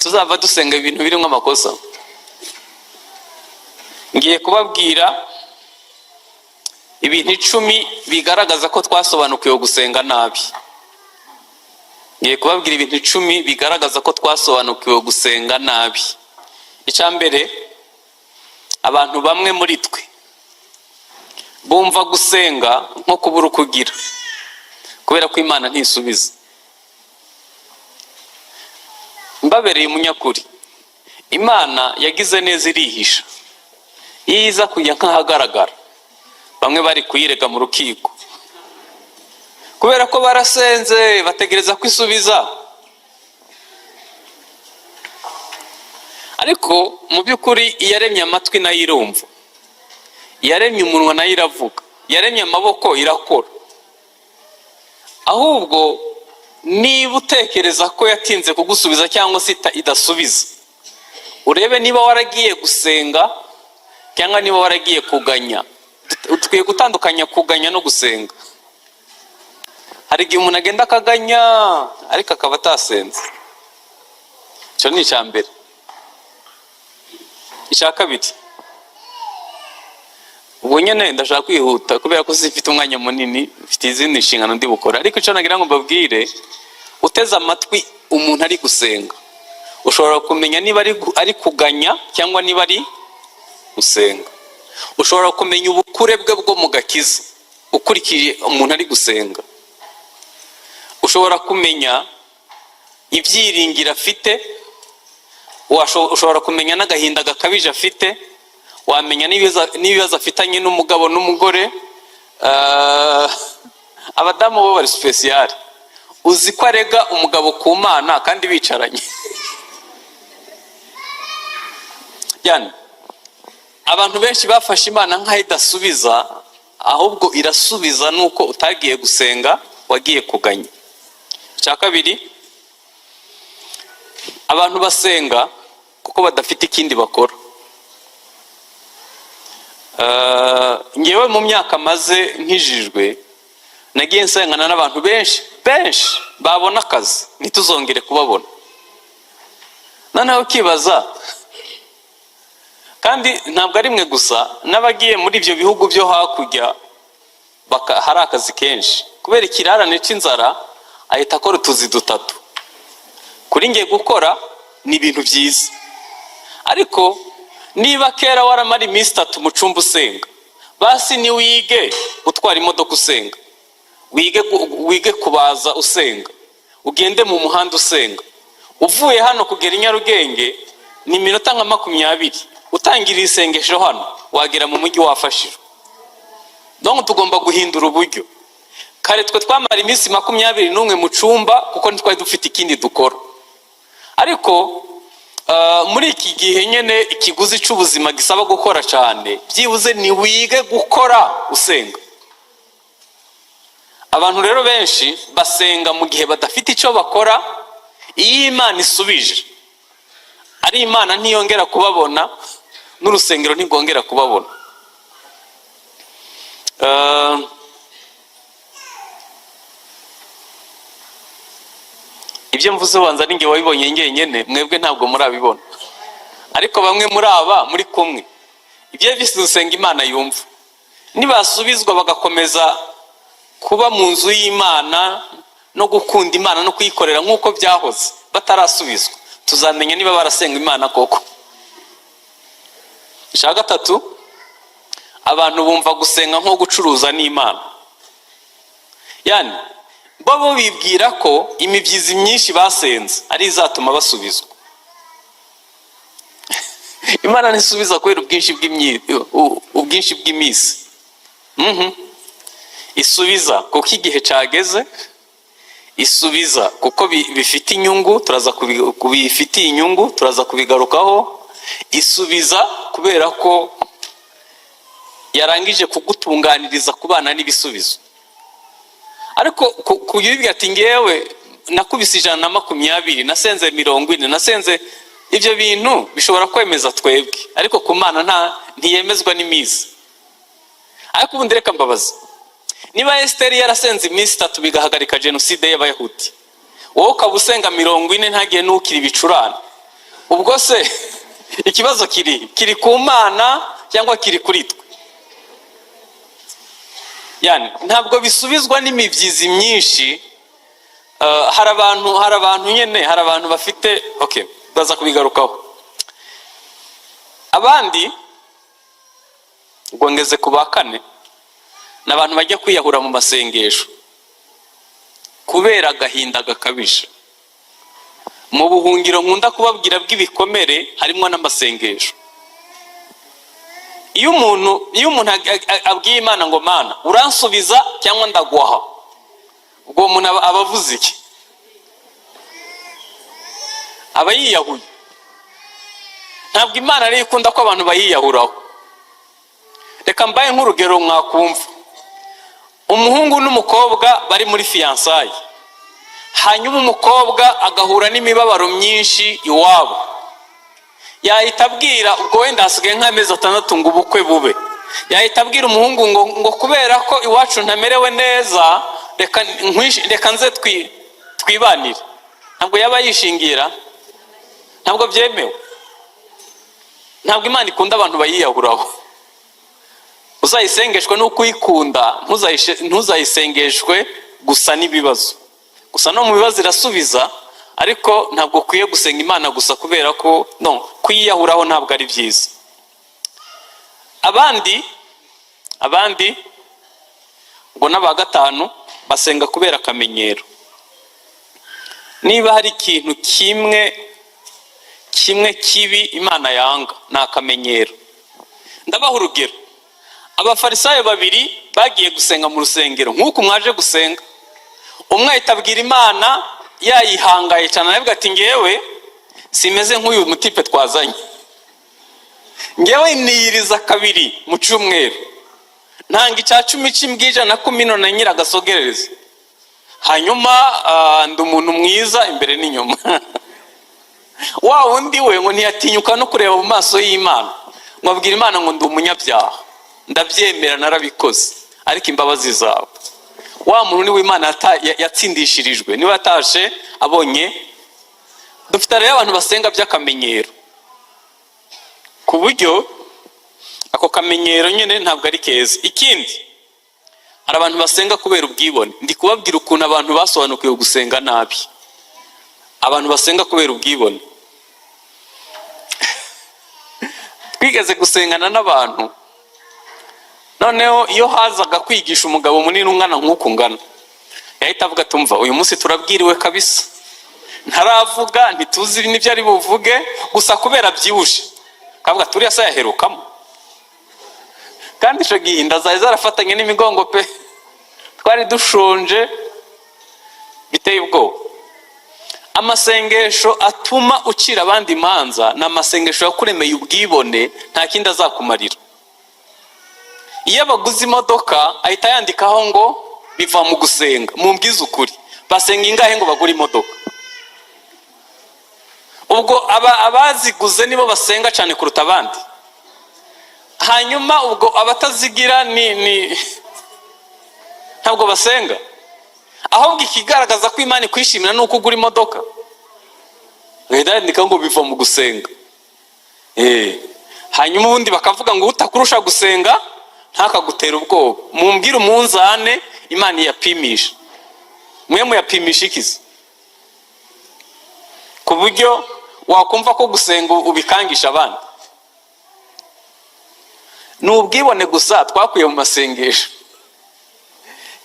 Ntituzava dusenga ibintu birimo amakosa. Ngiye kubabwira ibintu 10 bigaragaza ko twasobanukiwe gusenga nabi. Ngiye kubabwira ibintu 10 bigaragaza ko twasobanukiwe gusenga nabi. Icya mbere, abantu bamwe muri twe bumva gusenga nko kubura uko ugira, kubera ko Imana ntisubiza. Mbabereye umunyakuri, Imana yagize neza irihisha. Iyo iza kujya nk'ahagaragara, bamwe bari kuyirega mu rukiko, kubera ko barasenze bategereza ko isubiza. Ariko mu by'ukuri iyaremye amatwi nayo irumva, iyaremye umunwa nayo iravuga, iyaremye amaboko irakora. Ahubwo niba utekereza ko yatinze kugusubiza cyangwa se idasubiza, urebe niba waragiye gusenga cyangwa niba waragiye kuganya. Dukwiye gutandukanya kuganya no gusenga. Hari igihe umuntu agenda akaganya ariko akaba atasenze. Icyo ni icya mbere. Icya kabiri, ubwo nyine ndashaka kwihuta kubera ko zifite umwanya munini, mfite izindi nshingano ndi bukora. Ariko icyo nagira ngo mbabwire, uteze amatwi umuntu ari gusenga, ushobora kumenya niba ari kuganya cyangwa niba ari gusenga. Ushobora kumenya ubukure bwe bwo mu gakiza ukurikije umuntu ari gusenga. Ushobora kumenya ibyiringiro afite, ushobora kumenya n'agahinda gakabije afite, wamenya n'ibibazo afitanye n'umugabo n'umugore. Abadamu bo bari spécial, uzi ko arega umugabo ku Mana kandi bicaranye. Yani abantu benshi bafashe Imana nk'aho idasubiza, ahubwo irasubiza, nuko utagiye gusenga, wagiye kuganya. Icya kabiri, abantu basenga kuko badafite ikindi bakora. Ngewe mu myaka maze nkijijwe, nagiye nsengana n'abantu benshi benshi, babona akazi ntituzongere kubabona. Noneho ukibaza, kandi ntabwo ari mwe gusa, n'abagiye muri ibyo bihugu byo hakurya hari akazi kenshi, kubera ikirarane cy'inzara ahita akora utuzi dutatu. Kuri ngiye gukora ni ibintu byiza, ariko niba kera waramara iminsi 3 mu cyumba usenga, basi ni wige gutwara imodoka usenga, wige kubaza usenga, ugende mu muhanda usenga. Uvuye hano kugera i Nyarugenge ni iminota nka 20, utangiriye isengesho hano wagera mu mujyi wafashijwe. Donc tugomba guhindura uburyo. Kare twe twamara iminsi 21 mu cyumba kuko ntitwari dufite ikindi dukora, ariko muri iki gihe nyine ikiguzi cy'ubuzima gisaba gukora cyane, byibuze ni wige gukora usenga. Abantu rero benshi basenga mu gihe badafite icyo bakora. Iyo Imana isubije, ari Imana ntiyongera kubabona, n'urusengero ntirwongera kubabona. Ibyo mvuze ubanza ari njye wabibonye njyenyine, mwebwe ntabwo murabibona, ariko bamwe muri aba muri kumwe. Ibyo byose dusenga Imana yumva, nibasubizwa bagakomeza kuba mu nzu y'Imana no gukunda Imana no kuyikorera nk'uko byahoze batarasubizwa, tuzamenya niba barasenga Imana koko. Icya gatatu, abantu bumva gusenga nko gucuruza n'Imana. Yani bo bibwira ko imibyizi myinshi basenze ari izatuma basubizwa. Imana ntisubiza kubera ubwinshi bw'iminsi. Isubiza kuko igihe cyageze, isubiza kuko bifite inyungu, turaza bifitiye inyungu, turaza kubigarukaho. Isubiza kubera ko yarangije kugutunganiriza kubana n'ibisubizo. Ariko kuyibwira ati ngewe nakubise 120, nasenze 40, nasenze, ibyo bintu bishobora kwemeza twebwe, ariko ku Mana ntiyemezwa n'iminsi. Ariko ubundi reka mbabaza, niba Esiteri yarasenze iminsi 3 bigahagarika jenoside y'Abayahudi, wowe ukaba usenga 40 ntagiye n'ukira ibicurane, Ubwo se ikibazo kiri ku Mana cyangwa kiri kuri twe? Yani ntabwo bisubizwa n'imibyizi myinshi. Hari abantu nyine, hari abantu bafite, okay, baza kubigarukaho. Abandi, ubwo ngeze ku ba kane, ni abantu bajya kwiyahura mu masengesho kubera agahinda gakabije. Mu buhungiro nkunda kubabwira bw'ibikomere harimo n'amasengesho. Iyo umuntu abwiye Imana ngo: "Mana, uransubiza cyangwa ndaguha," ubwo uwo muntu aba avuze iki? Aba yiyahuye. Ntabwo Imana ariyo ikunda ko abantu bayiyahuraho. Reka mbaye nk'urugero mwakumva. Umuhungu n'umukobwa bari muri fiançailles, hanyuma umukobwa agahura n'imibabaro myinshi iwabo, yahita abwira, ubwo wenda hasigaye nk'amezi 6 ngo ubukwe bube, yahita abwira umuhungu ngo kubera ko iwacu ntamerewe neza, reka nze twibanire. Ntabwo yaba yishingira? Ntabwo byemewe. Ntabwo Imana ikunda abantu bayiyahuraho. Uzayisengeshwe n'uko uyikunda, ntuzayisengeshwe gusa n'ibibazo gusa. No mu bibazo irasubiza, ariko ntabwo ukwiye gusenga Imana gusa kubera ko no kuyiyahuraho ntabwo ari byiza. Abandi ngo n'aba gatanu basenga kubera akamenyero. Niba hari ikintu kimwe kibi Imana yanga, ni akamenyero. Ndabaha urugero. Abafarisayo babiri bagiye gusenga mu rusengero nk'uku mwaje gusenga. Umwe ahita abwira Imana yayihangaye cyane, aravuga ati: "Ngewe simeze nk'uyu mutipe twazanye. Ngewe niyiriza kabiri mu cyumweru, ntanga icya cumi cy'imbwija na kumino na nyiragasogereza, hanyuma ndi umuntu mwiza imbere n'inyuma." Wa wundi we ngo ntiyatinyuka no kureba mu maso y'Imana, ngo abwira Imana ngo: "Ndi umunyabyaha, ndabyemera, narabikoze, ariko imbabazi zawe." Wa muntu niwe Imana yatsindishirijwe, niwe yatashe abonye. Dufite rero abantu basenga by'akamenyero, ku buryo ako kamenyero nyine ntabwo ari keza. Ikindi, hari abantu basenga kubera ubwibone. Ndi kubabwira ukuntu abantu basobanukiwe gusenga nabi. Abantu basenga kubera ubwibone. Twigeze gusengana n'abantu, noneho iyo hazaga kwigisha umugabo munini ungana nk'uku ungana, yahita avuga ati: "Umva, uyu munsi turabwiriwe kabisa." Ntaravuga, ntituzi n'ibyo ari buvuge, gusa kubera abyibushe kavuga ati: "Uriya se yaherukamo?" Kandi icyo gihe inda zari zarafatanye n'imigongo pe, twari dushonje biteye ubwoba. Amasengesho atuma ucira abandi imanza ni amasengesho yakuremeye ubwibone, nta kindi azakumarira. Iyo abaguze imodoka ahita yandikaho ngo biva mu gusenga. Mumbwize ukuri, basenga ingahe ngo bagure imodoka? Ubwo aba abaziguze nibo basenga cyane kuruta abandi, hanyuma ubwo abatazigira ni ntabwo basenga? Ahubwo ikigaragaza ko Imana ikwishimira ni uko ugura imodoka, ugahita yandika ngo biva mu gusenga. Hanyuma ubundi bakavuga ngo utakurusha gusenga ntakagutere ubwoba. Mumbwire umunzane Imana iyapimisha. Mwe muyapimisha ikizi ku buryo wakumva ko gusenga ubikangisha abandi? Ni ubwibone gusa twakuye mu masengesho.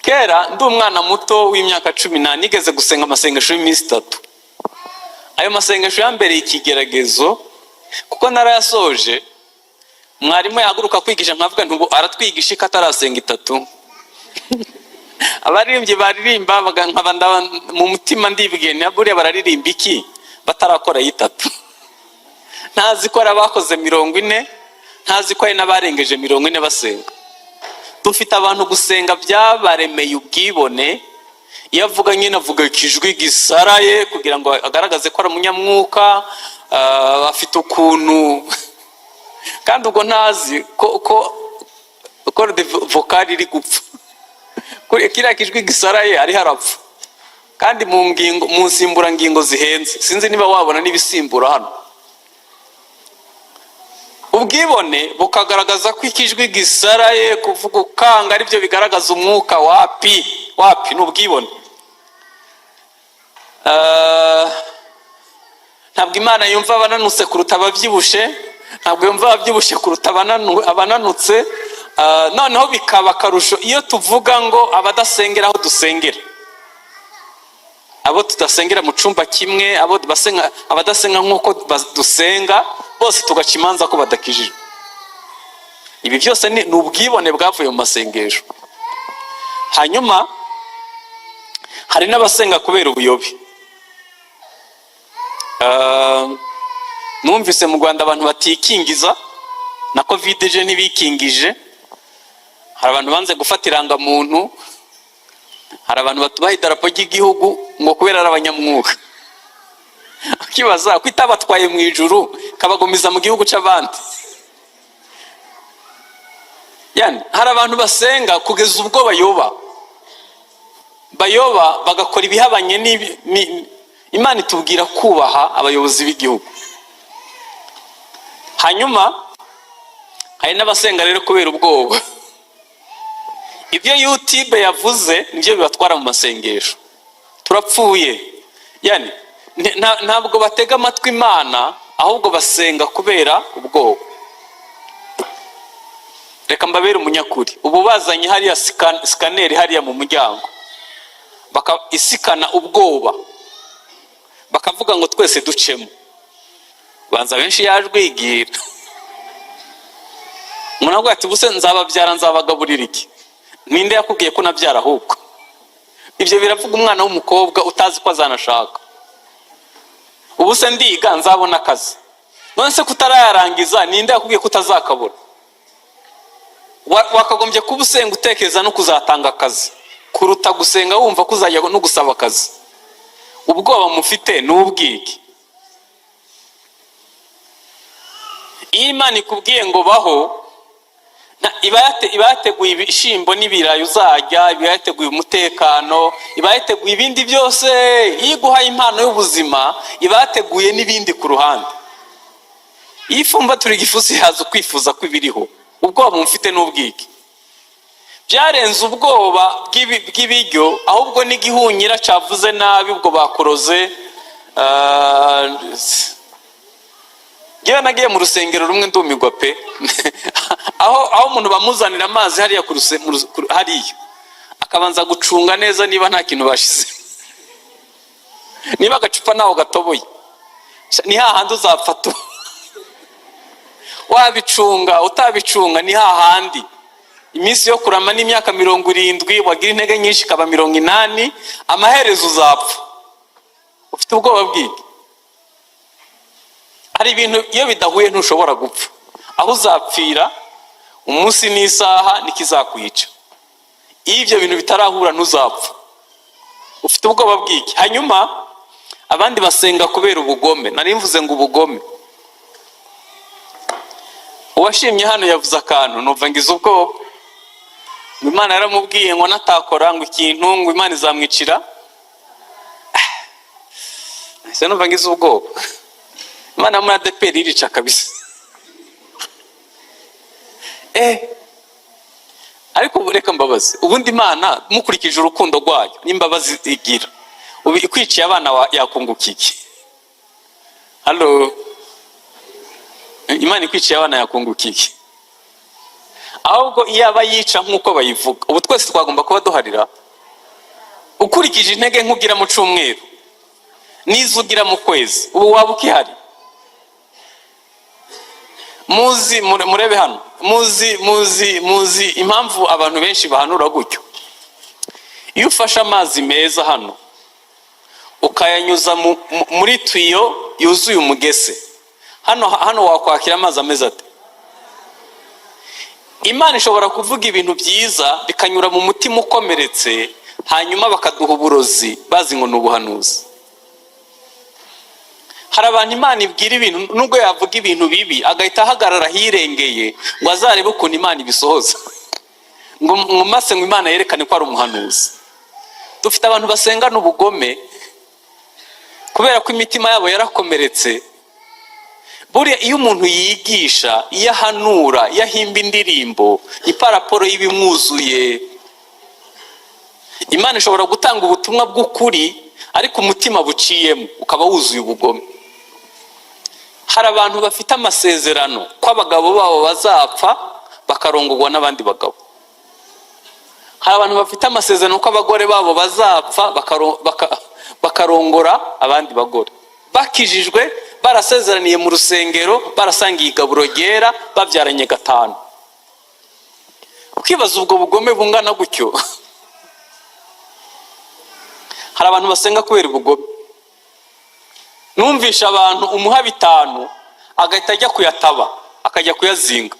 Kera ndi umwana muto w'imyaka 14, nigeze gusenga amasengesho y'iminsi 3. Ayo masengesho yambereye ikigeragezo, kuko narayasoje, mwarimu yahaguruka kwigisha nkavuga nti: "Ubu aratwigisha ko atarasenga 3?" Abaririmbyi baririmba nkaba mu mutima ndibwiye: "Buriya bararirimba iki batarakora 3?" Ntazi ko hari abakoze 40, ntazi ko hari n'abarengeje 40 basenga. Dufite abantu gusenga byabaremeye ubwibone. Iyo avuga nyine avuga ikijwi gisaraye kugira ngo agaragaze ko ari umunyamwuka, afite ukuntu, kandi ubwo ntazi ko corde vocale iri gupfa. Kuri kiriya kijwi gisaraye ariho arapfa, kandi mu ngingo, mu nsimburangingo zihenze, sinzi niba wabona n'ibisimbura hano. Ubwibone bukagaragaza ko ikijwi gisaraye, kuvuga ukanga aribyo bigaragaza umwuka. Wapi, wapi, ni ubwibone. Ntabwo Imana yumva abananutse kuruta ababyibushe, ntabwo yumva ababyibushye kuruta abananutse. Noneho bikaba akarusho iyo tuvuga ngo abadasengera aho dusengera, abo tudasengera mu cyumba kimwe, abo basenga, abadasenga nk'uko dusenga, bose tugaca imanza ko badakijijwe. Ibi byose ni ubwibone bwavuye mu masengesho. Hanyuma hari n'abasenga kubera ubuyobe. Numvise mu Rwanda abantu batikingiza na COVID je ntibikingije. Hari abantu banze gufata irangamuntu, hari abantu batubaha idarapo ry'igihugu ngo kubera ari abanyamwuka. Ukibaza ko itabatwaye mu ijuru, kabagumiza mu gihugu cy'abandi. Yani hari abantu basenga kugeza ubwo bayoba, bagakora ibihabanye Imana itubwira kubaha abayobozi b'igihugu. Hanyuma hari n'abasenga rero kubera ubwoba. Ibyo YouTube yavuze nibyo bibatwara mu masengesho. Turapfuye. Yani ntabwo batega amatwi Imana, ahubwo basenga kubera ubwoba. Reka mbabere umunyakuri. Ubu bazanye hariya scanner hariya mu muryango, isikana ubwoba, bakavuga ngo twese ducemo, banza benshi yajwigira. Umuntu avuga ati: "Ubuse nzababyara, nzabagaburira iki?" Ninde yakubwiye ko nabyara? Ahubwo ibyo biravuga umwana w'umukobwa utazi ko azanashaka. Ubu se ndiga, nzabona akazi? None se kutarayarangiza, ninde yakubwiye ko utazakabona? Wakagombye kuba usenga utekereza no kuzatanga akazi kuruta gusenga wumva ko uzajya no gusaba akazi. Ubwoba mufite ni ubwiki? Iyo Imana ikubwiye ngo baho, iba yateguye ibishyimbo n'ibirayi uzajya, iba yateguye umutekano, iba yateguye ibindi byose. Iyo iguhaye impano y'ubuzima, iba yateguye n'ibindi ku ruhande. Iyo ifumbatura igifusi, haza ukwifuza kw'ibiriho. Ubwoba mufite n'ubwiki? Byarenze ubwoba bw'ibiryo, ahubwo n'igihunyira cyavuze nabi, ubwo bakuroze. Ngewe nagiye mu rusengero rumwe ndumirwa pe, aho umuntu bamuzanira amazi hariya ku ruse- mu ruse- ku- hariya, akabanza gucunga neza niba nta kintu bashize, niba agacupa ntaho gatoboye. Ni hahandi uzapfa tu, wabicunga utabicunga, ni hahandi. Iminsi yo kurama n'imyaka 70, wagira intege nyinshi ikaba 80, amaherezo uzapfa. Ufite ubwoba bw'iki? Hari ibintu iyo bidahuye ntushobora gupfa. Aho uzapfira, umunsi n'isaha nikizakwica. Iyo ibyo bintu bitarahura, ntuzapfa. Ufite ubwoba bw'iki? Hanyuma abandi basenga kubera ubugome. Nari mvuze ngo ubugome. Uwashimye hano yavuze akantu numva ngize ubwoba, ngo Imana yaramubwiye ngo natakora ngo ikintu, ngo Imana izamwicira. Nahise numva ngize ubwoba. Imana muri ADEPR irica kabisa. Ariko ubu reka mbabaze: ubundi Imana, mukurikije urukundo rwayo n'imbabazi igira, ubu ikwiciye abana yakunguka iki? Halo, Imana ikwiciye abana yakunguka iki? Ahubwo iyo aba yica nk'uko bayivuga, ubu twese twagomba kuba duharira. Ukurikije intege nk'ugira mu cyumweru n'izo ugira mu kwezi, ubu waba ukihari? Muzi, murebe hano, muzi impamvu abantu benshi bahanura gutyo? Iyo ufashe amazi meza hano ukayanyuza muri tiyo yuzuye umugese hano, hano wakwakira amazi ameze ate? Imana ishobora kuvuga ibintu byiza bikanyura mu mutima ukomeretse, hanyuma bakaduha uburozi bazi ngo ni ubuhanuzi. Hari abantu Imana ibwira ibintu, nubwo yavuga ibintu bibi, agahita ahagarara ahirengeye ngo azarebe ukuntu Imana ibisohoza, ngo mase ngo Imana yerekane ko ari umuhanuzi. Dufite abantu basengana ubugome kubera ko imitima yabo yarakomeretse. Buriya iyo umuntu yigisha, iyo ahanura, iyo ahimba indirimbo, ni par rapport y'ibimwuzuye. Imana ishobora gutanga ubutumwa bw'ukuri, ariko umutima buciyemo ukaba wuzuye ubugome. Hari abantu bafite amasezerano ko abagabo babo bazapfa bakarongorwa n'abandi bagabo. Hari abantu bafite amasezerano ko abagore babo bazapfa bakarongora abandi bagore, bakijijwe, barasezeraniye mu rusengero, barasangiye igaburo ryera, babyaranye gatanu. Ukibaza ubwo bugome bungana gutyo. Hari abantu basenga kubera ubugome. Numvisha abantu umuha 5 agahita ajya kuyataba, akajya kuyazinga,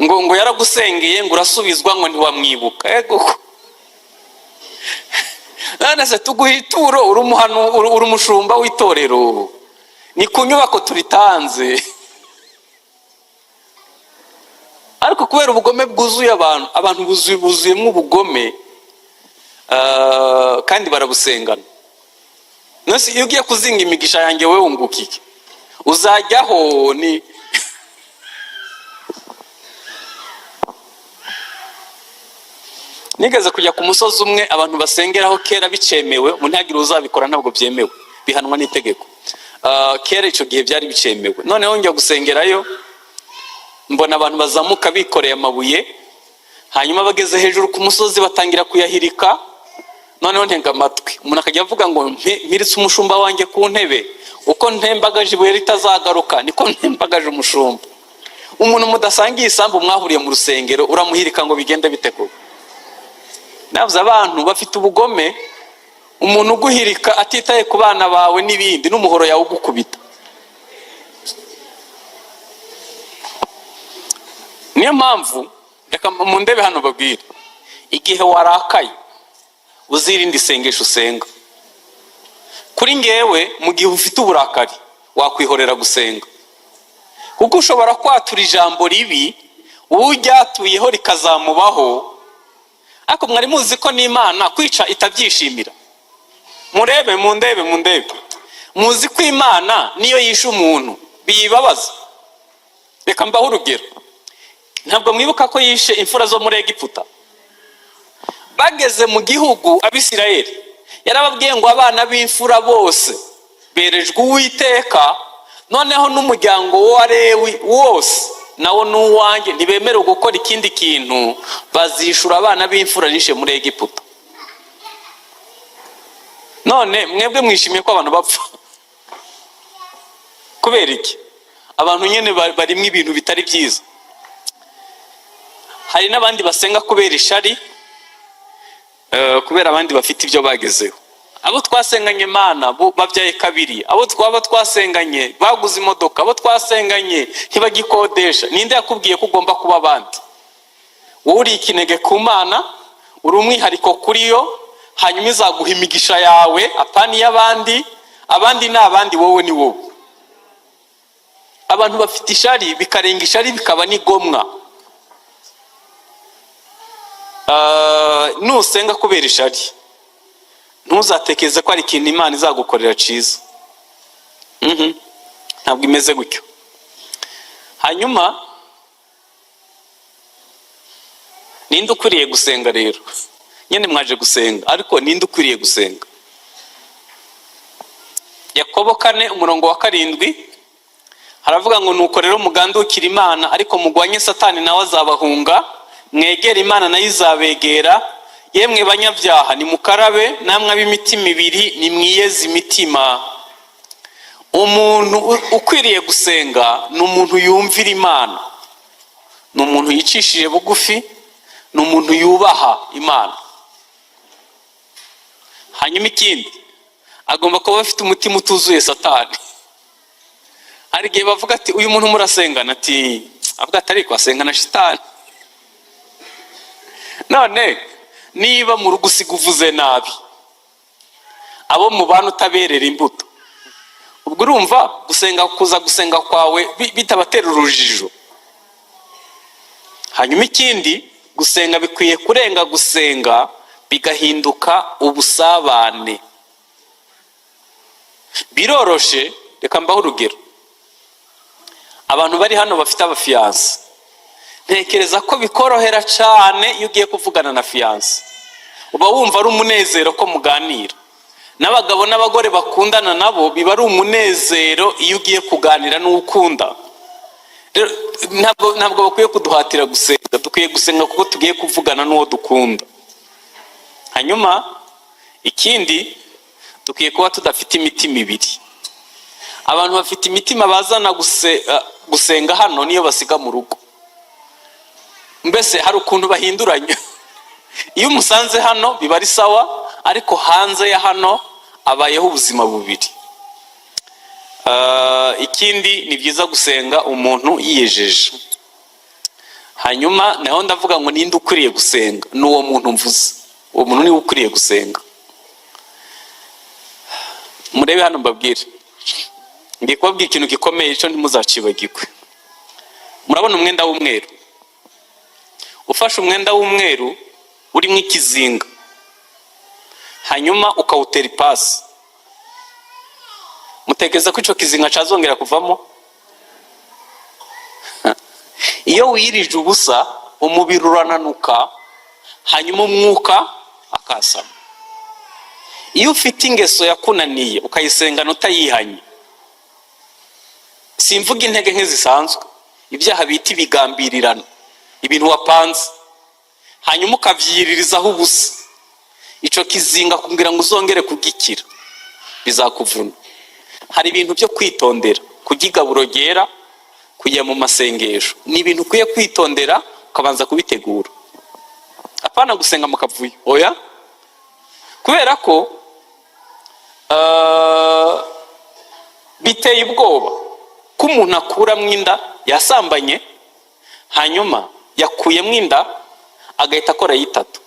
ngo yaragusengeye, ngo urasubizwa, ngo ntiwamwibuka. Ego ko none se tuguha ituro, uri umushumba w'itorero, ni ku nyubako turitanze. Ariko kubera ubugome bwuzuye abantu, abantu buzuyemo ubugome, kandi barabusengana. None iyo ugiye kuzinga imigisha yanjye, wowe wunguka iki? Uzajyaho ni nigeze kujya ku musozi umwe abantu basengeraho kera bicemewe. Umuntu ntihagire uzabikora, ntabwo byemewe, bihanwa n'itegeko. Kera icyo gihe byari bicemewe. Noneho njya gusengerayo, mbona abantu bazamuka bikoreye amabuye, hanyuma bageze hejuru ku musozi batangira kuyahirika. Noneho ntega amatwi, umuntu akajya avuga ngo mpiritse umushumba wanjye ku ntebe, uko ntembagaje ibuye ritazagaruka niko ntembagaje umushumba. Umuntu mudasangiye isambu, mwahuriye mu rusengero, uramuhirika ngo bigende bite koko? Navuze abantu bafite ubugome. Umuntu uguhirika atitaye ku bana bawe n'ibindi, n'umuhoro yawe ugukubita. Niyo mpamvu reka mu ndebe hano babwire: igihe warakaye, uzirinde isengesho usenga. Kuri ngewe, mu gihe ufite uburakari, wakwihorera gusenga, kuko ushobora kwatura ijambo ribi, uryatuyeho rikazamubaho. Ariko mwari muzi ko n'Imana kwica itabyishimira? Murebe, mundebe, mundebe. Muzi ko Imana niyo yishe umuntu biyibabaza? Reka mbaho urugero. Ntabwo mwibuka ko yishe imfura zo muri Egiputa? Bageze mu gihugu, Abisirayeli, yarababwiye ngo abana b'imfura bose berejwe Uwiteka, noneho n'umuryango wa Lewi wose nawo n'uwanjye, ntibemerewe gukora ikindi kintu, bazishura abana b'imfura nishe muri Egiputa. None mwebwe mwishimiye ko abantu bapfa kubera iki? Abantu nyine barimo ibintu bitari byiza. Hari n'abandi basenga kubera ishari, kubera abandi bafite ibyo bagezeho. Abo twasenganye, Mana, bo babyaye kabiri, abo twaba twasenganye baguze imodoka, abo twasenganye ntibagikodesha. Ninde yakubwiye ko ugomba kuba abandi? Wowe uri ikinege ku Mana, uri umwihariko kuri yo, hanyuma izaguha imigisha yawe, apana iy'abandi. Abandi ni abandi, wowe ni wowe. Abantu bafite ishari, bikarenga ishari bikaba n'igomwa. Nusenga kubera ishari, ntuzatekereze ko hari ikintu Imana izagukorera cyiza. Ntabwo imeze gutyo. Hanyuma ninde ukwiriye gusenga rero? Nyine mwaje gusenga, ariko ninde ukwiriye gusenga? Yakobo 4 umurongo wa 7 haravuga ngo: "Nuko rero mugandukire Imana, ariko mugwanye Satani, nawe azabahunga. Mwegere Imana, nayo izabegera. Yemwe banyabyaha, nimukarabe, namwe ab'imitima ibiri, nimwiyeze imitima." Umuntu ukwiriye gusenga ni umuntu yumvira Imana, ni umuntu yicishije bugufi, ni umuntu yubaha Imana. Hanyuma ikindi, agomba kuba afite umutima utuzuye Satani. Hari igihe bavuga ati: "Uyu muntu murasengana?" Ati, avuga ati: "Ariko asenga na shitani." None niba mu rugo usiga uvuze nabi abo mubana, utaberera imbuto, ubwo urumva gusenga, kuza gusenga kwawe bitabatera urujijo? Hanyuma ikindi, gusenga bikwiye kurenga gusenga, bigahinduka ubusabane. Biroroshe, reka mbaho urugero. Abantu bari hano bafite abafiancé, ntekereza ko bikorohera cyane iyo ugiye kuvugana na fiancé, uba wumva ari umunezero ko muganira. N'abagabo n'abagore bakundana nabo biba ari umunezero iyo ugiye kuganira n'uwo ukunda. Rero ntabwo bakwiye kuduhatira gusenga. Dukwiye gusenga kuko tugiye kuvugana n'uwo dukunda. Hanyuma ikindi, dukwiye kuba tudafite imitima ibiri. Abantu bafite imitima bazana gusenga hano niyo basiga mu rugo. Mbese hari ukuntu bahinduranya: iyo umusanze hano biba ari sawa, ariko hanze ya hano abayeho ubuzima bubiri. Ikindi, ni byiza gusenga umuntu yiyejeje. Hanyuma naho ndavuga ngo ninde ukwiriye gusenga? Ni uwo muntu mvuze. Uwo muntu niwe ukwiriye gusenga. Murebe hano mbabwire, ngiye kubabwira ikintu gikomeye, cyo ntimuzacibagirwe. Murabona umwenda w'umweru? Ufashe umwenda w'umweru urimo ikizinga, hanyuma ukawutera ipasi, mutekereza ko icyo kizinga cyazongera kuvamo? Iyo wirije ubusa, umubiri urananuka, hanyuma umwuka akasama. Iyo ufite ingeso yakunaniye, ukayisengana utayihanye, simvuga intege nke zisanzwe, ibyaha bita ibigambirirano, ibintu wapanze hanyuma ukabyiririzaho ubusa, icyo kizinga kugira ngo uzongere kugikira bizakuvuna. Hari ibintu byo kwitondera: kurya igaburo ryera, kujya mu masengesho, ni ibintu ukwiye kwitondera, ukabanza kubitegura, apana gusenga mu kavuyo. Oya, kubera ko biteye ubwoba ko umuntu akuramo inda yasambanye, hanyuma yakuyemo inda agahita akora yitatu.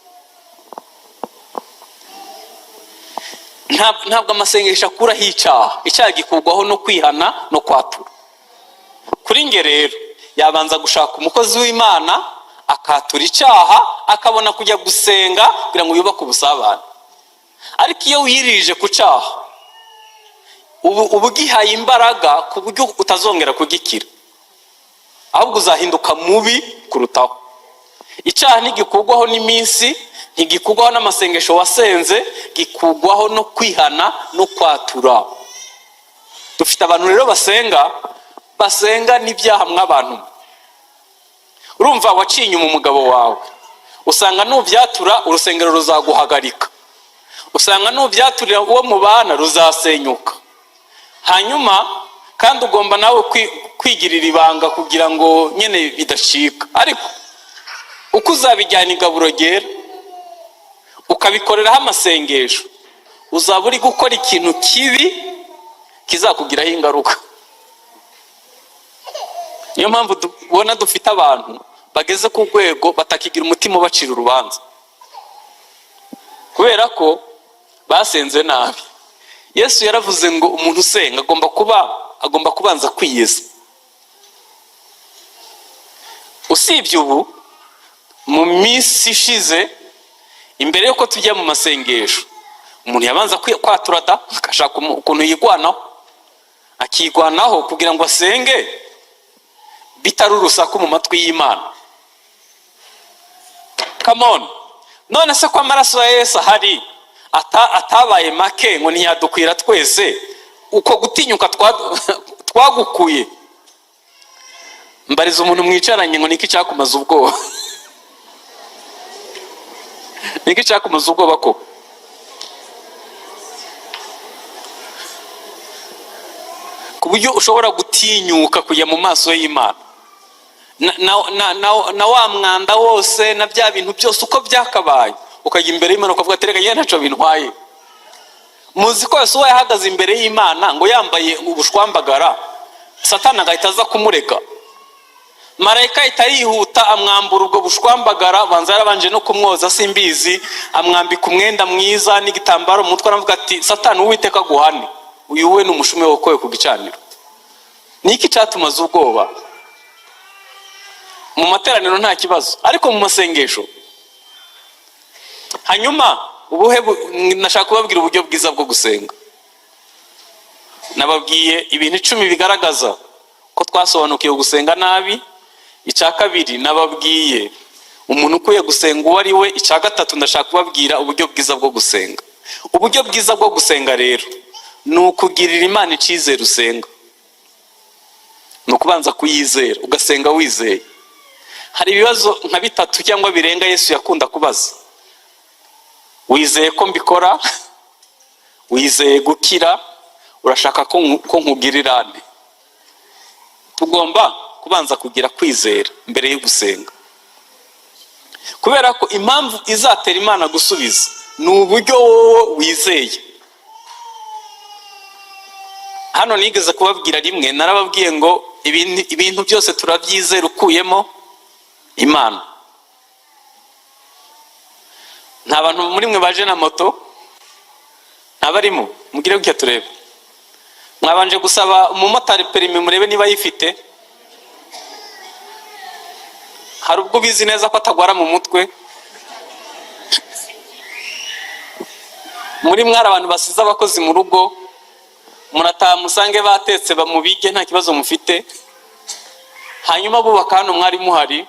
Ntabwo amasengesho akuraho icyaha. Icyaha gikurwaho no kwihana no kwatura. Kuri nge rero, yabanza gushaka umukozi w'Imana, akatura icyaha, akabona kujya gusenga kugira ngo yubake ubusabane. Ariko iyo wirije ku cyaha, ubu ugihaye imbaraga ku buryo utazongera kugikira, ahubwo uzahinduka mubi kurutaho. Icyaha ntigikurwaho n'iminsi, ntigikurwaho n'amasengesho wasenze, gikurwaho no kwihana no kwatura. Dufite abantu rero basenga, basenga n'ibyaha. Mw'abantu, urumva waciye inyuma umugabo wawe, usanga nubyatura urusengero ruzaguhagarika, usanga nubyaturira uwo mubana ruzasenyuka. Hanyuma kandi ugomba nawe kwigirira ibanga kugira ngo nyine bidacika. Ariko uko uzabijyana igaburo ryera, ukabikoreraho amasengesho, uzaba uri gukora ikintu kibi kizakugiraho ingaruka. Niyo mpamvu tubona dufite abantu bageze ku rwego batakigira umutima ubacira urubanza, kubera ko basenze nabi. Yesu yaravuze ngo umuntu usenga agomba kubanza kwiyeza. Usibye ubu, mu minsi ishize, imbere y'uko tujya mu masengesho, umuntu yabanza kwatura da, agashaka ukuntu yigwanaho, akigwanaho kugira ngo asenge bitari urusaku mu matwi y'Imana. Come on! None se ko amaraso ya Yesu ahari, atabaye make ngo ntiyadukwira twese? Uko gutinyuka twagukuye? Mbariza umuntu mwicaranye ngo niki cyakumaze ubwoba? Niki cyakumaze ubwoba ko ku buryo ushobora gutinyuka kujya mu maso y'Imana na wa mwanda wose na bya bintu byose uko byakabaye, ukajya imbere y'Imana ukavuga ati: "Reka njye ntacyo bintwaye"? Muzi ko Yosuwa yahagaze imbere y'Imana ngo yambaye ubushwambagara, Satani agahita aza kumurega. Marayika ahita yihuta amwambura ubwo bushwambagara, banza yarabanje no kumwoza, simbizi, amwambika umwenda mwiza n'igitambaro mu mutwe, aravuga ati: "Satani, Uwiteka aguhane, uyu we ni umushumi wokowe ku gicaniro." Ni iki cyatumaze ubwoba? Mu materaniro nta kibazo, ariko mu masengesho. Hanyuma ubuhe nashaka kubabwira uburyo bwiza bwo gusenga. Nababwiye ibintu 10 bigaragaza ko Ko twasobanukiwe gusenga nabi. Icya kabiri, nababwiye umuntu ukwiye gusenga uwo ari we. Icya gatatu, ndashaka kubabwira uburyo bwiza bwo gusenga. Uburyo bwiza bwo gusenga rero ni ukugirira Imana icyizere usenga, ni ukubanza kuyizera, ugasenga wizeye. Hari ibibazo nka bitatu cyangwa birenga Yesu yakunda kubaza: "Wizeye ko mbikora? Wizeye gukira? Urashaka ko nkugirira nde?" Tugomba kubanza kugira kwizera mbere yo gusenga, kubera ko impamvu izatera Imana gusubiza ni uburyo wowe wizeye. Hano nigeze kubabwira rimwe, narababwiye ngo ibintu byose turabyizera ukuyemo Imana. Nta bantu muri mwe baje na moto? Ntabarimo? Mugire gutya turebe. Mwabanje gusaba umumotari perimi, murebe niba ayifite? Hari ubwo ubizi neza ko atagwara mu mutwe? Muri mwari abantu basize abakozi mu rugo, murataha musange batetse, bamubige, nta kibazo mufite. Hanyuma bubaka hano mwari muhari,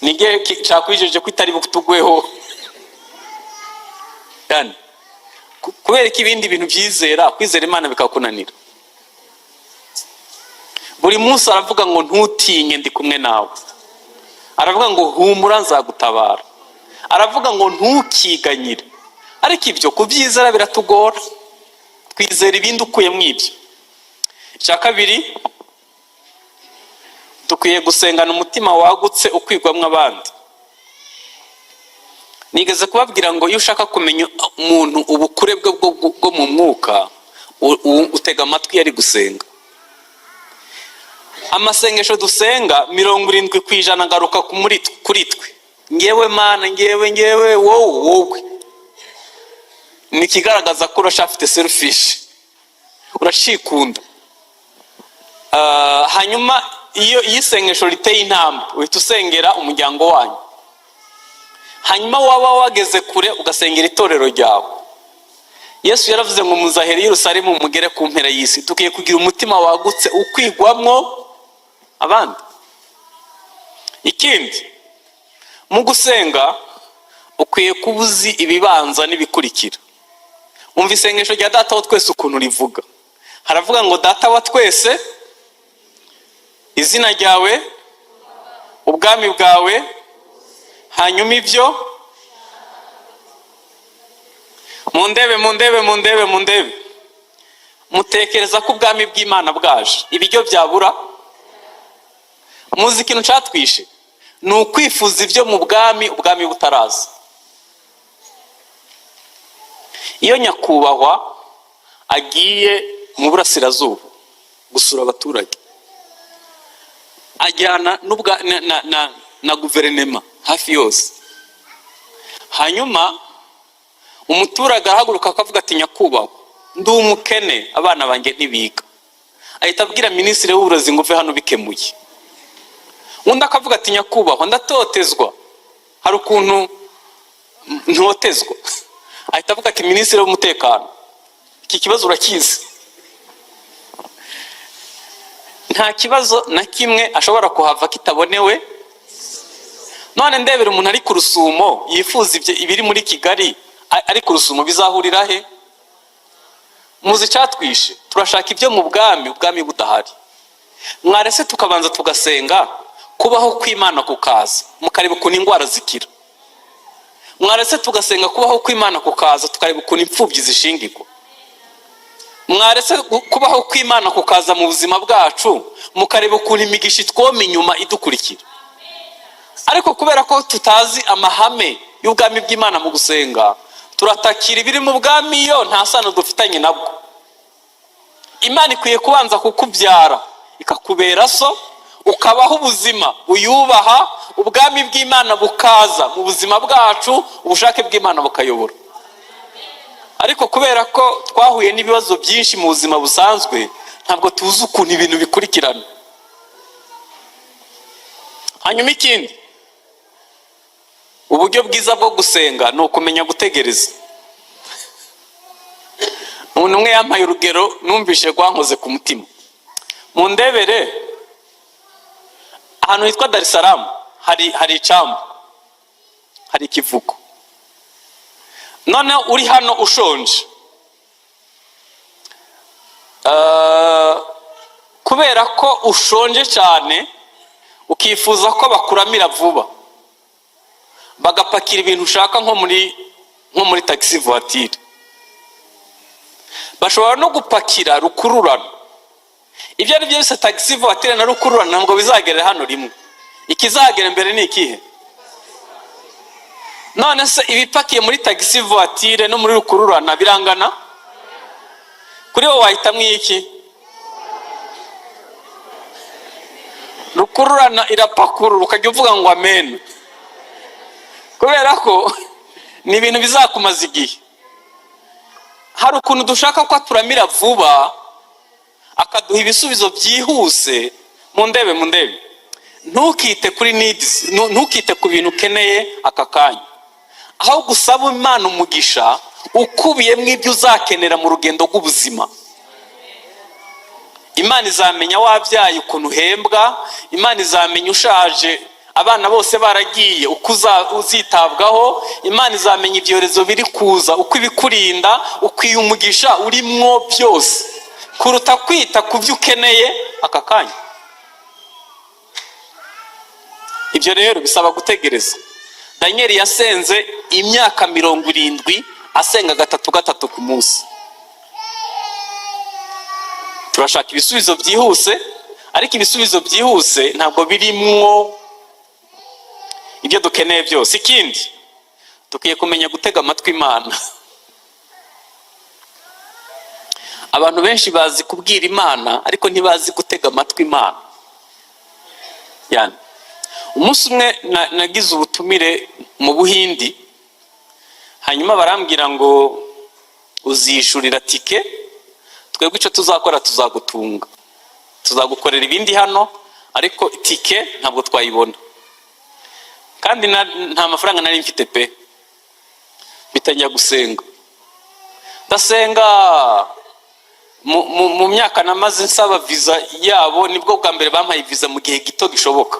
nige cakwijeje ko itari butugweho. Yani, kubera ko ibindi bintu byizera, kwizera Imana bikakunanira. Buri munsi aravuga ngo: "Ntutinye, ndi kumwe nawe." Aravuga ngo: "Humura, nzagutabara." Aravuga ngo: "Ntukiganyire." Ariko ibyo kubyizera biratugora, twizera ibindi ukuyemo ibyo. Icya kabiri, dukwiye gusengana umutima wagutse ukwigwamo abandi. Nigeze kubabwira ngo iyo ushaka kumenya umuntu ubukure bwe bwo mu mwuka, utega amatwi iyo ari gusenga. Amasengesho dusenga, 70% agaruka kuri twe: "Ngewe Mana, ngewe, ngewe, wowe, wowe." Ni ikigaragaza ko uracyafite selfish, uracikunda. Hanyuma iyo isengesho riteye intambwe, uhita usengera umuryango wanyu, hanyuma waba wageze kure ugasengera itorero ryawe. Yesu yaravuze ngo: "Muzahera i Yerusalemu mugere ku mpera y'isi." Dukwiye kugira umutima wagutse ukwigwamwo abandi. Ikindi, mu gusenga ukwiye kuba uzi ibibanza n'ibikurikira. Umva isengesho rya Data wa twese ukuntu rivuga. Haravuga ngo: "Data wa twese, izina ryawe, ubwami bwawe," hanyuma ibyo mundebe, mundebe, mundebe, mundebe. Mutekereza ko ubwami bw'Imana bwaje ibiryo byabura? Muzi ikintu cyatwishe? Ni ukwifuza ibyo mu bwami, ubwami butaraza. Iyo nyakubahwa agiye mu burasirazuba gusura abaturage, ajyana na guverinema hafi yose. Hanyuma umuturage arahaguruka akavuga ati: "Nyakubahwa, ndi umukene, abana banjye ntibiga." Ahita abwira minisitiri w'uburezi ngo: "Uve hano bikemuye." Undi akavuga ati: "Nyakubahwa, ndatotezwa, hari ukuntu ntotezwa." Ahita avuga ati: "Minisitiri w'umutekano, iki kibazo urakizi." Nta kibazo na kimwe ashobora kuhava kitabonewe. None ndebera umuntu ari ku Rusumo yifuza ibyo ibiri muri Kigali, ari ku Rusumo, bizahurira he? Muzi icyatwishe? Turashaka ibyo mu bwami, ubwami budahari. Mwarese tukabanza tugasenga, kubaho kw'Imana kukaza, mukareba ukuntu indwara zikira. Mwarese tugasenga, kubaho kw'Imana kukaza, tukareba ukuntu imfubyi zishingirwa. Mwarese kubaho kw'Imana kukaza mu buzima bwacu, mukareba ukuntu imigisha itwoma inyuma idukurikira. Ariko kubera ko tutazi amahame y'ubwami bw'Imana mu gusenga, turatakira ibiri mu bwami iyo nta sano dufitanye nabwo. Imana ikwiye kubanza kukubyara, ikakubera so, ukabaho ubuzima uyubaha, ubwami bw'Imana bukaza mu buzima bwacu, ubushake bw'Imana bukayobora. Ariko kubera ko twahuye n'ibibazo byinshi mu buzima busanzwe, ntabwo tuzi ukuntu ibintu bikurikirana. Hanyuma ikindi, uburyo bwiza bwo gusenga ni ukumenya gutegereza. Umuntu umwe yampaye urugero numvise rwankoze ku mutima. Mu ndebere, ahantu hitwa Dar es Salaam hari icambu, hari ikivuko. Noneho uri hano ushonje, kubera ko ushonje cyane, ukifuza ko bakuramira vuba, bagapakira ibintu ushaka nko muri taxi voiture, bashobora no gupakira rukururana. Ibyo ari byo byose, taxi voiture na rukururana ntabwo bizagerera hano rimwe. Ikizagera mbere ni ikihe? None se ibipakiye muri taxi voiture no muri rukururana birangana? Kuri wowe wahitamo iki? Rukururana irapakurura, ukajya uvuga ngo amen, kubera ko ni ibintu bizakumaza igihe. Hari ukuntu dushaka ko aturamira vuba, akaduha ibisubizo byihuse. Mu ndebe, mu ndebe, ntukite kuri needs, ntukite ku bintu ukeneye aka kanya, aho gusaba Imana umugisha ukubiyemo ibyo uzakenera mu rugendo rw'ubuzima. Imana izamenya wabyaye ukuntu uhembwa, Imana izamenya ushaje abana bose baragiye uko uzitabwaho, Imana izamenya ibyorezo biri kuza uko ibikurinda. Ukwiye umugisha urimwo byose kuruta kwita ku byo ukeneye aka kanya. Ibyo rero bisaba gutegereza. Daniyeli yasenze imyaka 70, asenga gatatu gatatu ku munsi. Turashaka ibisubizo byihuse, ariko ibisubizo byihuse ntabwo birimwo ibyo dukeneye byose. Ikindi, dukwiye kumenya gutega amatwi Imana. Abantu benshi bazi kubwira Imana, ariko ntibazi gutega amatwi Imana. Yani umunsi umwe nagize ubutumire mu Buhindi, hanyuma barambwira ngo uzishyurira tike, twebwe icyo tuzakora tuzagutunga, tuzagukorera ibindi hano, ariko tike ntabwo twayibona. Kandi nta mafaranga nari mfite pe. Bitangira gusenga, ndasenga. Mu myaka namaze nsaba viza yabo, nibwo bwa mbere bampaye viza mu gihe gito gishoboka.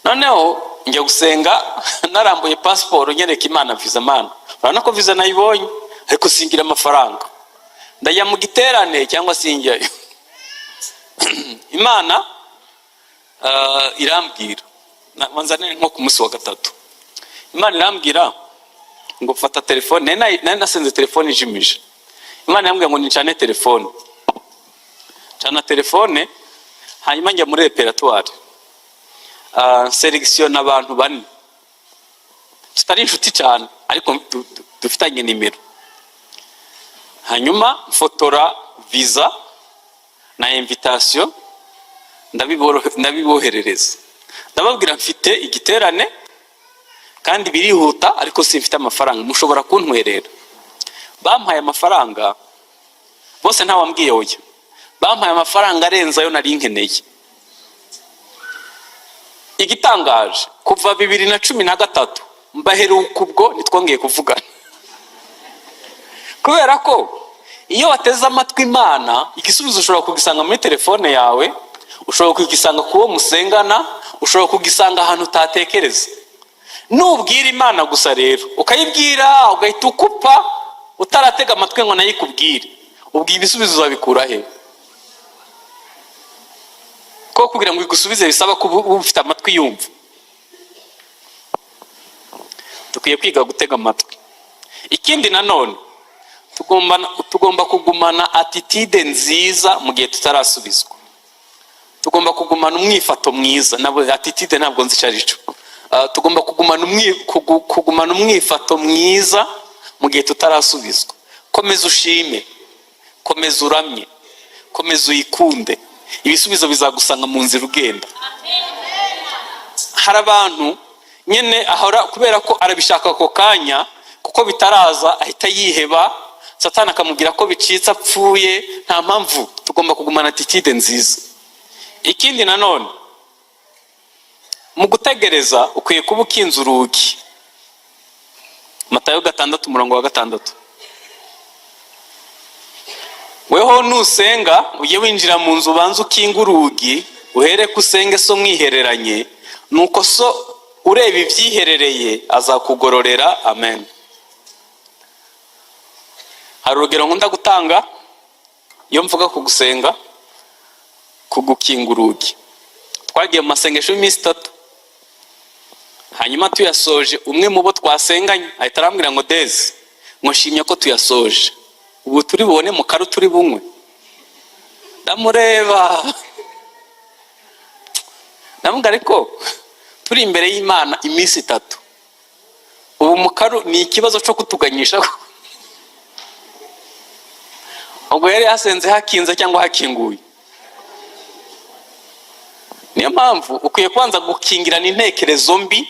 Noneho njya gusenga narambuye pasiporo, nyereka Imana viza: "Mana, urabona ko viza nayibonye, ariko singira amafaranga. Ndajya mu giterane cyangwa sinjyayo?" Imana irambwira, manza nko ku munsi wa gatatu, Imana irambwira ngo fata telefone. Nari nasenze telefone ijimije. Imana irambwira ngo nicane telefone. Cana telefone, hanyuma njya muri répertoire, sélectionna abantu bane tutari inshuti cyane, ariko dufitanye nimero. Hanyuma mfotora visa na invitation, ndabiboherereza, ndababwira: "Mfite igiterane kandi birihuta, ariko simfite amafaranga, mushobora kuntwerera?" Bampaye amafaranga bose, ntawambwiye oya. Bampaye amafaranga arenze ayo nari nkeneye. Igitangaje, kuva 2013 mbaheruka ubwo, ntitwongeye kuvugana, kubera ko iyo wateze amatwi Imana, igisubizo ushobora kugisanga muri telefone yawe, ushobora kugisanga ku wo musengana, ushobora kugisanga ahantu utatekereza. Nubwira Imana gusa rero, ukayibwira, ugahita ukupa utaratega amatwi ngo nayo ikubwire, ubwo ibisubizo uzabikura he, ko kugira ngo igusubize bisaba kuba uba ufite amatwi yumva? Dukwiye kwiga gutega amatwi. Ikindi nanone, tugomba kugumana attitude nziza mu gihe tutarasubizwa. Tugomba kugumana umwifato mwiza. Ntabwo attitude, ntabwo nzi icyo ari cyo. Tugomba kugumana umwifato mwiza mu gihe tutarasubizwa. Komeza ushime, komeza uramye, komeza uyikunde, ibisubizo bizagusanga mu nzira ugenda. Hari abantu nyine ahora, kubera ko arabishaka ako kanya, kuko bitaraza ahita yiheba, Satani akamubwira ko bicitse, apfuye. Nta mpamvu, tugomba kugumana attitude nziza. Ikindi nanone, mu gutegereza ukwiye kuba ukinze urugi. Matayo 6 umurongo wa 6. Weho nusenga, ujye winjira mu nzu, ubanze ukinga urugi, uhere ko usenge so mwihereranye, nuko so ureba ibyiherereye azakugororera. Amen. Hari urugero nkunda gutanga iyo mvuga ku gusenga, ku gukinga urugi. Twagiye mu masengesho y'iminsi 3, hanyuma tuyasoje, umwe mu bo twasenganye ahita arambwira ngo: "Dezi, ngo nshimye ko tuyasoje, ubu turi bubone mu karu turi bunywe." Ndamureba, ndamubwira: "Ariko turi imbere y'Imana iminsi 3, ubu mukaru ni ikibazo cyo kutuganyisha?" Ubwo yari yasenze hakinze cyangwa hakinguye. Niyo mpamvu ukwiye kubanza gukingirana intekerezo mbi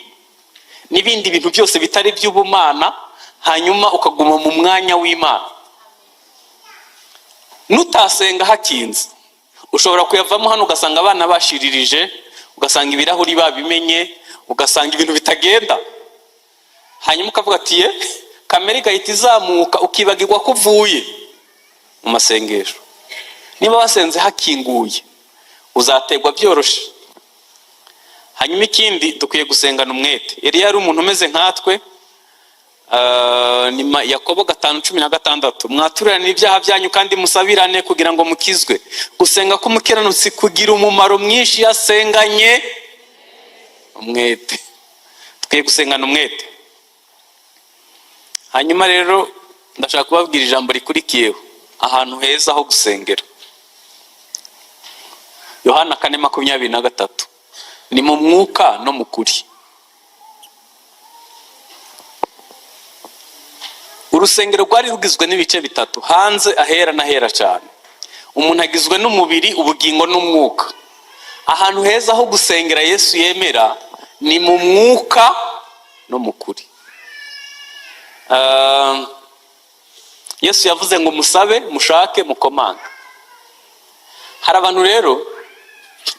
n'ibindi bintu byose bitari iby'ubumana, hanyuma ukaguma mu mwanya w'Imana. Nutasenga hakinze, ushobora kuyavamo hano ugasanga abana bashiririje, ugasanga ibirahuri babimenye, ugasanga ibintu bitagenda, hanyuma ukavuga ati: "Ye," kamere igahita izamuka, ukibagirwa ko uvuye mu masengesho. Niba wasenze hakinguye, uzategwa byoroshe. Hanyuma ikindi, dukwiye gusengana umwete. Eliya yari umuntu umeze nkatwe. Ni Yakobo 5:16: "Mwaturirane ibyaha byanyu kandi musabirane kugira ngo mukizwe. Gusenga k'umukiranutsi kugira umumaro mwinshi iyo asenganye umwete." Dukwiye gusengana umwete. Hanyuma rero ndashaka kubabwira ijambo rikurikiyeho, ahantu heza ho gusengera. Yohana 4:23: "Ni mu mwuka no mu kuri." Urusengero rwari rugizwe n'ibice bitatu: hanze, ahera n'ahera cyane. Umuntu agizwe n'umubiri, ubugingo n'umwuka. Ahantu heza ho gusengera Yesu yemera ni mu mwuka no mu kuri. Yesu yavuze ngo: "Musabe, mushake, mukomange." Hari abantu rero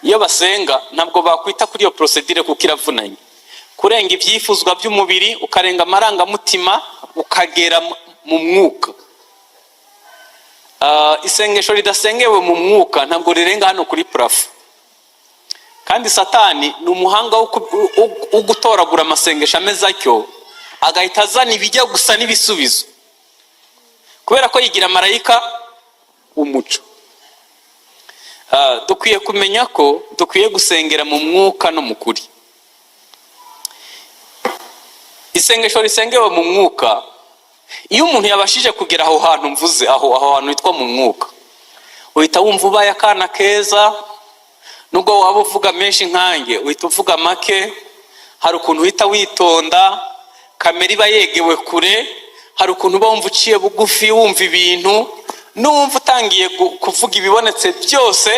iyo basenga ntabwo bakwita kuri iyo procédure, kuko iravunanye kurenga ibyifuzwa by'umubiri, ukarenga amarangamutima, ukagera mu mwuka. Isengesho ridasengewe mu mwuka ntabwo rirenga hano kuri plafond. Kandi Satani ni umuhanga wo gutoragura amasengesho ameze atyo, agahita azana ibijya gusa n'ibisubizo, kubera ko yigira marayika w'umuco. Dukwiye kumenya ko dukwiye gusengera mu mwuka no mu kuri. Isengesho risengewe mu mwuka, iyo umuntu yabashije kugera aho hantu mvuze, aho hantu hitwa mu mwuka, uhita wumva ubaye akana keza. Nubwo waba uvuga menshi nkanjye, uhita uvuga make. Hari ukuntu uhita witonda, kamera iba yegewe kure. Hari ukuntu uba wumva uciye bugufi, wumva ibintu. N'uwumva utangiye kuvuga ibibonetse byose,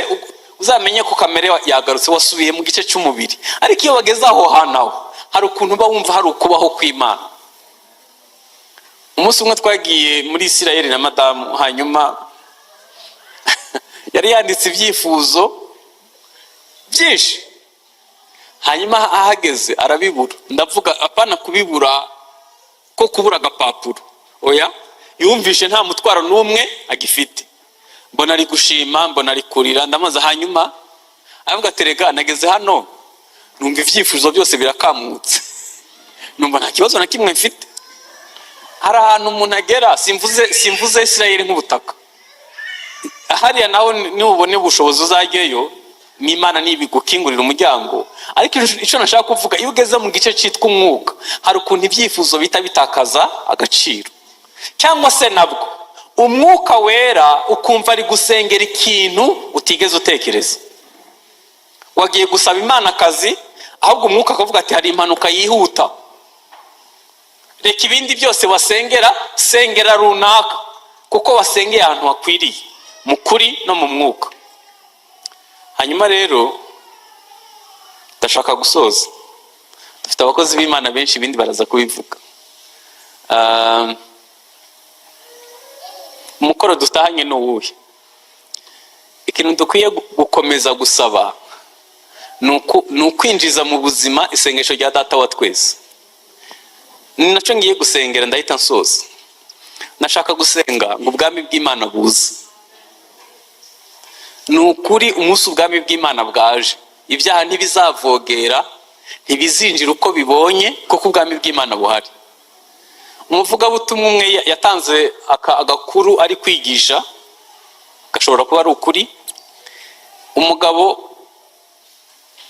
uzamenye ko kamere yagarutse, wasubiye mu gice cy'umubiri. Ariko iyo wageze aho hantu, aho hari ukuntu uba wumva hari ukubaho kw'Imana. Umunsi umwe twagiye muri Isirayeli na madamu, hanyuma yari yanditse ibyifuzo byinshi, hanyuma ahageze arabibura. Ndavuga apana kubibura ko kubura agapapuro, oya, yumvishe nta mutwaro n'umwe agifite. Mbona ari gushima, mbona ari kurira. Ndamaze, hanyuma aravuga ati: "Rega nageze hano numva ibyifuzo byose birakamutse, numva nta kibazo na kimwe mfite." Hari ahantu umuntu agera, simvuze Isirayeli nk'ubutaka, hariya nawe nubona ubushobozi uzajyeyo n'Imana nibigukingurira umuryango. Ariko icyo nashaka kuvuga, iyo ugeze mu gice cyitwa umwuka, hari ukuntu ibyifuzo bihita bitakaza agaciro, cyangwa se nabwo Umwuka Wera ukumva ari gusengera ikintu utigeze utekereza. Wagiye gusaba Imana akazi, ahubwo Umwuka akavuga ati: "Hari impanuka yihuta, reka ibindi byose wasengera, sengera runaka," kuko wasengeye ahantu hakwiriye, mu kuri no mu mwuka. Hanyuma rero ndashaka gusoza. Dufite abakozi b'Imana benshi, ibindi baraza kubivuga. Umukoro dutahanye ni uwuhe? Ikintu dukwiye gukomeza gusaba ni ukwinjiza mu buzima isengesho rya Data wa twese. Ni nacyo ngiye gusengera, ndahita nsoza. Ndashaka gusenga ngo ubwami bw'Imana buze. Ni ukuri, umunsi ubwami bw'Imana bwaje, ibyaha ntibizavogera, ntibizinjira uko bibonye, kuko ubwami bw'Imana buhari. Umuvugabutumwa umwe yatanze agakuru ari kwigisha, gashobora kuba ari ukuri. Umugabo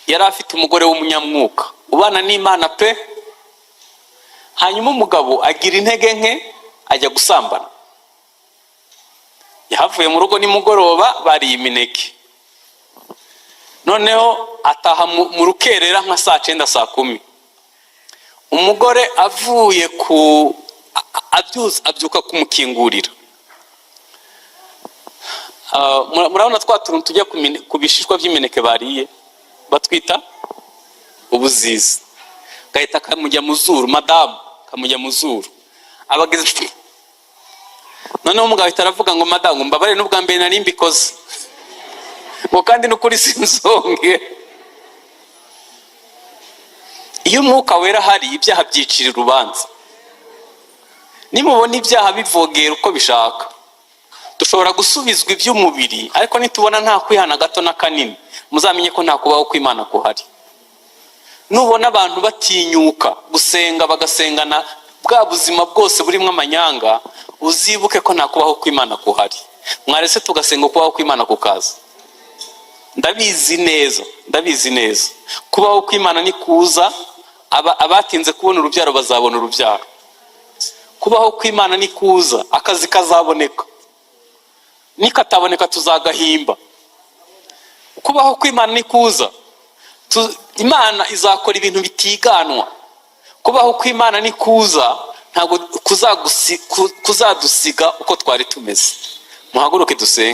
yari afite umugore w'umunyamwuka ubana n'Imana pe. Hanyuma umugabo agira intege nke, ajya gusambana. Yahavuye mu rugo nimugoroba, bariye imineke, noneho ataha mu rukerera nka saa 9, saa 10. Umugore avuye ku abyuka kumukingurira. Murabona twa tuntu tujya ku bishishwa by'imineke bariye, batwita ubuzizi, gahita kamujya mu zuru. Madamu kamujya mu zuru, abageze. Noneho umugabo ahita aravuga ngo: "Madamu, mbabare, n'ubwa mbere nari mbikoze," ngo kandi n'ukuri sinzongera. Iyo Umwuka Wera ahari, ibyaha byicira urubanza. Nimubona ibyaha bivogera uko bishaka, dushobora gusubizwa iby'umubiri, ariko nitubona nta kwihana gato na kanini, muzamenye ko nta kubaho kw'Imana kuhari. Nubona abantu batinyuka gusenga, bagasengana bwa buzima bwose burimo amanyanga, uzibuke ko nta kubaho kw'Imana kuhari. Mwarese tugasenga, kubaho kw'Imana kukaza. Ndabizi neza, ndabizi neza, kubaho kw'Imana ni kuza, abatinze kubona urubyaro bazabona urubyaro. Kubaho kw'Imana ni kuza, akazi kazaboneka, nikataboneka tuzagahimba. Kubaho kw'Imana ni kuza, Imana izakora ibintu bitiganwa. Kubaho kw'Imana ni kuza, ntabwo kuzadusiga uko twari tumeze. Muhaguruke dusenge.